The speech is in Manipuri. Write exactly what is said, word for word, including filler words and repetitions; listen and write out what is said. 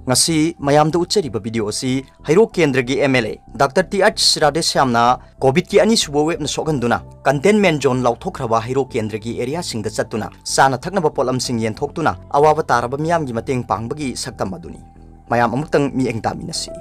ꯉꯁꯤ ꯃꯌꯥꯝꯗ ꯎꯠꯆꯔꯤꯕ ꯚꯤꯗꯤꯑꯣ ꯑꯁꯤ ꯍꯩꯔꯣꯛ ꯀꯦꯟꯗ꯭ꯔꯒꯤ M L A Doctor T H ꯔꯥꯙꯦꯁ꯭ꯌꯥꯝꯅ COVID-ꯀꯤ ꯑꯅꯤꯁꯨꯕ ꯋꯦꯕꯅ ꯁꯣꯛꯍꯟꯗꯨꯅ containment zone ꯂꯥꯎꯊꯣꯛꯈ꯭ꯔꯕ ꯍꯩꯔꯣꯛ ꯀꯦꯟꯗ꯭ꯔꯒꯤ ꯑꯦꯔꯤꯌꯥꯁꯤꯡꯗ ꯆꯠꯇꯨꯅ ꯆꯥꯅ ꯊꯛꯅꯕ ꯄꯣꯠꯂꯝꯁꯤꯡ ꯌꯦꯟꯊꯣꯛꯇꯨꯅ ꯑꯋꯥꯕ ꯇꯥꯔꯕ ꯃꯤꯌꯥꯝꯒꯤ ꯃꯇꯦꯡ ꯄꯥꯡꯕꯒꯤ ꯁꯛꯇꯝ ꯑꯗꯨꯅꯤ꯫ ꯃꯌꯥꯝ ꯑꯃꯨꯛꯇꯪ ꯃꯤꯠꯌꯦꯡ ꯇꯥꯃꯤꯟꯅꯁꯤ꯫